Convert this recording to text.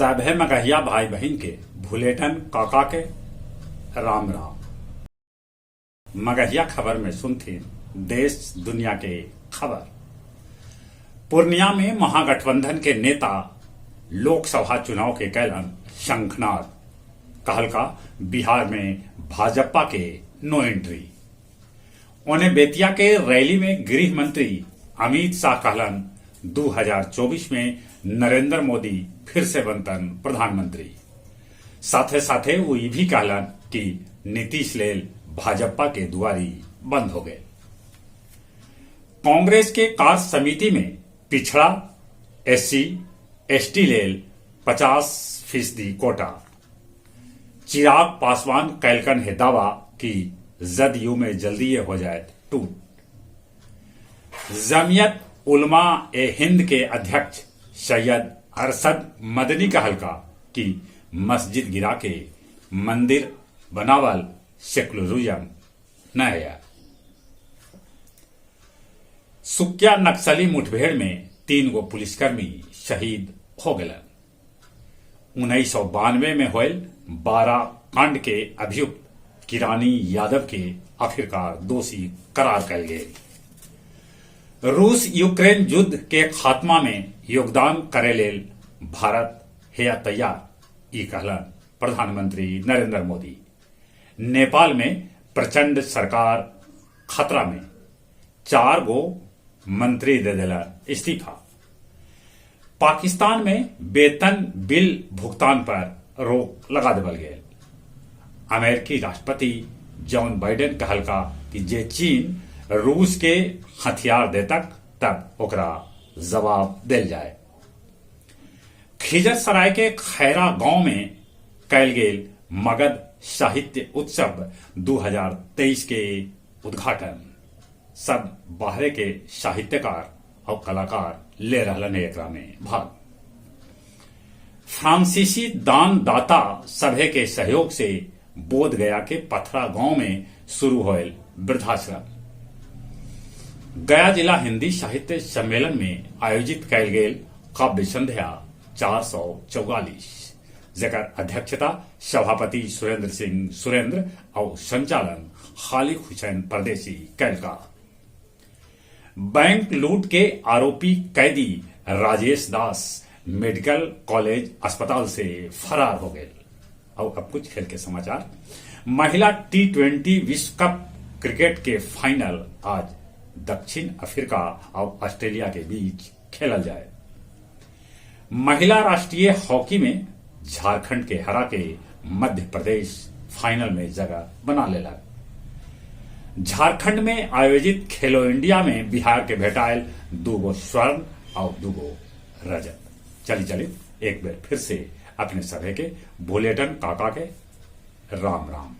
सभे मगहिया भाई बहिन के भुलेटन काका के राम राम। मगहिया खबर में सुनथिन देश दुनिया के खबर। पूर्णिया में महागठबंधन के नेता लोकसभा चुनाव के कैलन शंखनाद, कहलका बिहार में भाजपा के नो एंट्री। ओने बेतिया के रैली में गृह मंत्री अमित शाह कहलन 2024 में नरेंद्र मोदी फिर से बनतन प्रधानमंत्री। साथे साथे वो ई भी कहलन कि नीतीश लेल भाजपा के दुआरी बंद हो गए। कांग्रेस के कार्य समिति में पिछड़ा, एससी, एसटी लेल 50% कोटा। चिराग पासवान कैलकन है दावा कि जदयू में जल्दी हो जाए टूट। जमियत उलमा ए हिंद के अध्यक्ष सैयद अरशद मदनी कहलका कि मस्जिद गिरा के मंदिर बनावल सेकुलरिज्म न है। सुक्या नक्सली मुठभेड़ में 3 गो पुलिसकर्मी शहीद हो गए। 1992 में होयल 12 कांड के अभियुक्त किरानी यादव के आखिरकार दोषी करार कल गए। रूस यूक्रेन युद्ध के खात्मा में योगदान करे लेल भारत हेया तैयार, ई कहलन प्रधानमंत्री नरेंद्र मोदी। नेपाल में प्रचंड सरकार खतरा में, 4 गो मंत्री दे दिला इस्तीफा। पाकिस्तान में वेतन बिल भुगतान पर रोक लगा देवल गए। अमेरिकी राष्ट्रपति जॉन बाइडेन कहलका कि जे चीन रूस के हथियार देतक तब ओकरा जवाब देल जाए। खिजरसराय के खैरा गांव में कैल गेल मगध साहित्य उत्सव 2023 के उद्घाटन। सब बाहरे के साहित्यकार और कलाकार ले रहलन है एकरा में भाग। फ्रांसीसी दानदाता सभे के सहयोग से बोध गया के पथरा गांव में शुरू होयल वृद्धाश्रम। गया जिला हिंदी साहित्य सम्मेलन में आयोजित कैल गेल काव्य संध्या 444, जकर अध्यक्षता सभापति सुरेंद्र सिंह सुरेंद्र और संचालन खालिक हुसैन परदेसी कैलका। बैंक लूट के आरोपी कैदी राजेश दास मेडिकल कॉलेज अस्पताल से फरार हो गए। और अब कुछ खेल के समाचार। महिला टी20 विश्व कप क्रिकेट के फाइनल आज दक्षिण अफ्रीका और ऑस्ट्रेलिया के बीच खेलल जाए। महिला राष्ट्रीय हॉकी में झारखंड के हरा के मध्य प्रदेश फाइनल में जगह बना लेला। झारखंड में आयोजित खेलो इंडिया में बिहार के भेटायल 2 गो स्वर्ण और 2 गो रजत। चली चली एक बार फिर से अपने सभे के भुलेटन काका के राम राम।